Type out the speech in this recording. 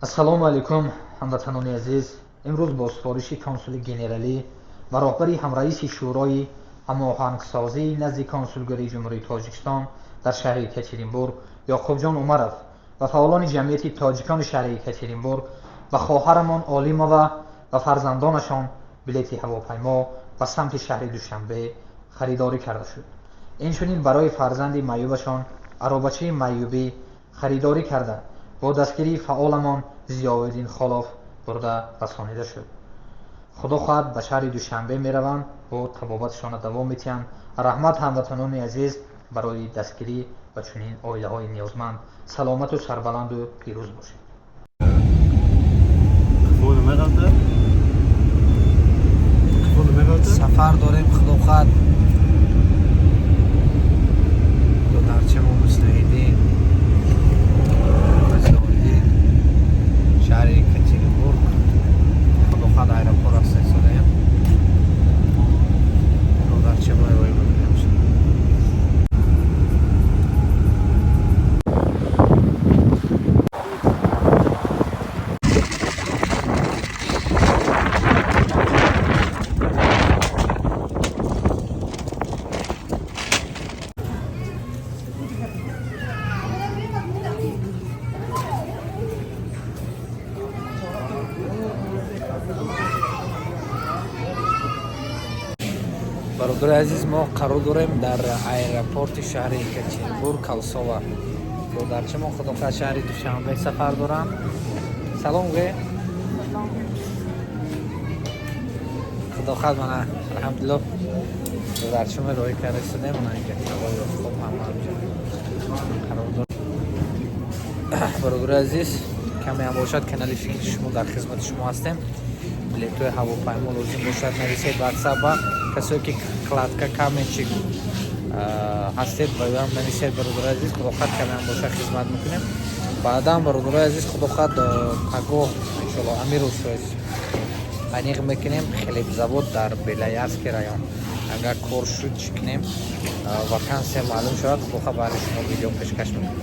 Ассалому алайкум, ҳамватанони азиз. Имрӯз бо супориши консули генералӣ ва роҳбари ҳамраиси Шӯрои ҳамоҳангсозии назди консулгарии Ҷумҳурии Тоҷикистон дар шаҳри Екатеринбург Ёқубҷон Умаров ва фаъолони ҷамъияти тоҷикони шаҳри Екатеринбург ба хоҳарамон Олимова ва фарзандонашон билети ҳавопаймо ба самти шаҳри Душанбе харидорӣ карда шуд. Инчунин барои фарзанди маъюбашон аробачаи маъюбӣ харидорӣ карда бо дастгирии фаъоламон Зиёвиддин Холов бурда расонида шуд. Худо хоҳад, ба шаҳри Душанбе мераванд, бо табобатшона давом метиҳанд. Раҳмат, ҳамватанони азиз, барои дастгирӣ ва чунин оилаҳои ниёзманд. Саломату сарбаланду пирӯз бошед. Қифо намеғалта? Қифо намеғалта? Сафар дорем, худо хоҳад, додарчамо Муслиҳиддин, Зиёиддин, шаҳри Екатеринбург, худо хоҳад, аэропорт рафта истодаем. Додарчамо рои мебинем. Бародари азиз, мо қарор дорем дар аэропорти шаҳри Екатеринбург, Колсова. Додарчамо, худо хоҳад, шаҳри Душанбе сафар дорам. Салом ге. Худо хоҳад, мана, алҳамдулилло, додарчамо роҳӣ карда истодем. Мана, инҷа ҳавои хуб, ҳама инҷа қарор дорем. Бародари азиз, каме ҳам бошад, канали фикри шумо дар хизмати шумо ҳастем. Билетҳои ҳавопаймо лозим бошад, нависед ватсапа. Касое ки кладка, каменщик ҳастед, ба ӯам нависед, бародари азиз. Худо хоҳад, каме ҳам бошад, хизмат мекунем. Баъдан, бародари азиз, худо хоҳад, пагоҳ, иншоалло, амирӯз аниқ мекунем, хлебзавод дар Белоярский район агар кор шуд, чӣ кунем, вакансия маълум шавад, худо хоҳад, баъди шумо видео пешкаш мекунем.